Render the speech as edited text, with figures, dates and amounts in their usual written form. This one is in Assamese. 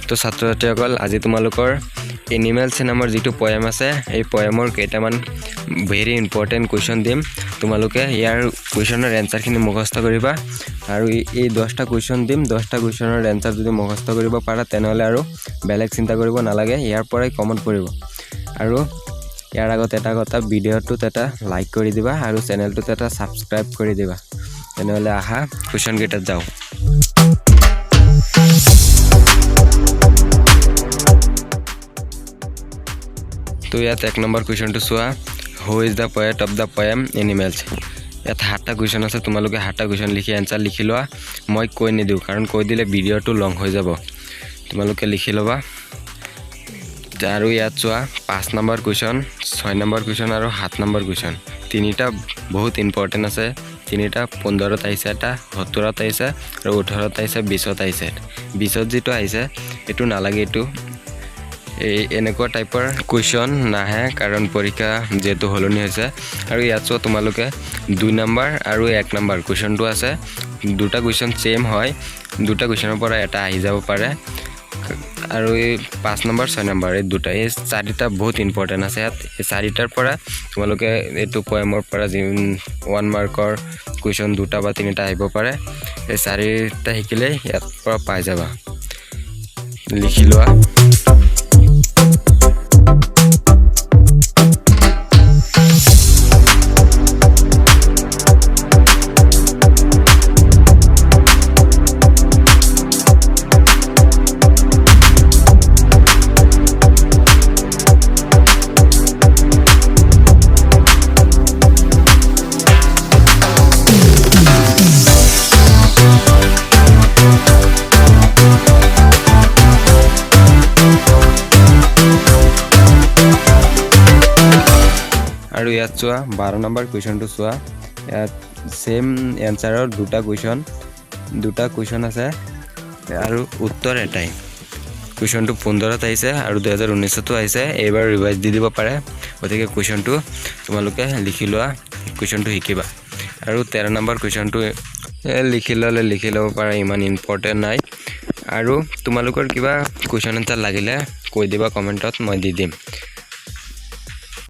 তো ছাত্ৰ ছাত্ৰীসকল, আজি তোমালোকৰ এনিমেলছ নামৰ যিটো পয়েম আছে, এই পয়েমৰ কেইটামান ভেৰি ইম্পৰ্টেণ্ট কুৱেশ্যন দিম। তোমালোকে ইয়াৰ কুৱেশ্যনৰ এনচাৰখিনি মুখস্থ কৰিবা আৰু এই 10টা কুৱেশ্যন দিম। 10টা কুৱেশ্যনৰ এনচাৰ যদি মুখস্থ কৰিব পাৰা, তেনেহ'লে আৰু বেলেগ চিন্তা কৰিব নালাগে, ইয়াৰ পৰাই কমন পৰিব। আৰু ইয়াৰ আগত এটা কথা, ভিডিঅ'টোত এটা লাইক কৰি দিবা আৰু চেনেলটোত এটা ছাবস্ক্ৰাইব কৰি দিবা। তেনেহ'লে আহা, কুৱেশ্যনকেইটাত যাওঁ। তো ইয়াত 1 নম্বৰ কুৱেশ্যনটো চোৱা, who is the poet of the poem Animals? ইয়াত 7টা কুৱেশ্যন আছে, তোমালোকে 7টা কুৱেশ্যন লিখি এনচাৰ লিখি লোৱা। মই কৈ নিদিওঁ, কাৰণ কৈ দিলে ভিডিঅ'টো লং হৈ যাব। তোমালোকে লিখি ল'বা। আৰু ইয়াত চোৱা, 5 নম্বৰ কুৱেশ্যন, 6 নম্বৰ কুৱেশ্যন আৰু 7 নম্বৰ কুৱেশ্যন, তিনিটা বহুত ইম্পৰ্টেণ্ট আছে। তিনিটা 15ত আহিছে, এটা 17ত আহিছে আৰু 18ত আহিছে, 20ত আহিছে। 20ত যিটো আহিছে এইটো নালাগে, এইটো এই এনেকুৱা টাইপৰ কুৱেশ্যন নাহে, কাৰণ পৰীক্ষা যিহেতু সলনি হৈছে। আৰু ইয়াত চোৱা, তোমালোকে 2 নম্বৰ আৰু 1 নম্বৰ কুৱেশ্যনটো আছে, দুটা কুৱেশ্যন ছেইম হয়, দুটা কুৱেশ্যনৰ পৰা এটা আহি যাব পাৰে। আৰু এই 5 নম্বৰ, 6 নম্বৰ, এই দুটা, এই চাৰিটা বহুত ইম্পৰ্টেণ্ট আছে। ইয়াত এই চাৰিটাৰ পৰা তোমালোকে এইটো পয়েমৰ পৰা যি 1 মাৰ্কৰ কুৱেশ্যন দুটা বা তিনিটা আহিব পাৰে। এই চাৰিটা শিকিলেই ইয়াৰ পৰা পাই যাবা, লিখি লোৱা। আৰু ইয়াত চোৱা, 12 নম্বৰ কুৱেশ্যনটো চোৱা, ইয়াত ছেইম এনচাৰৰ দুটা কুৱেশ্যন আছে আৰু উত্তৰ এটাই। কুৱেশ্যনটো 15ত আহিছে আৰু 2019তো আহিছে, এইবাৰ ৰিভাইজ দি দিব পাৰে। গতিকে কুৱেশ্যনটো তোমালোকে লিখি লোৱা, কুৱেশ্যনটো শিকিবা। আৰু 13 নম্বৰ কুৱেশ্যনটো লিখি ল'লে লিখি ল'ব পাৰা, ইমান ইম্পৰ্টেণ্ট নাই। আৰু তোমালোকৰ কিবা কুৱেশ্যন এনচাৰ লাগিলে কৈ দিবা কমেণ্টত, মই দি দিম।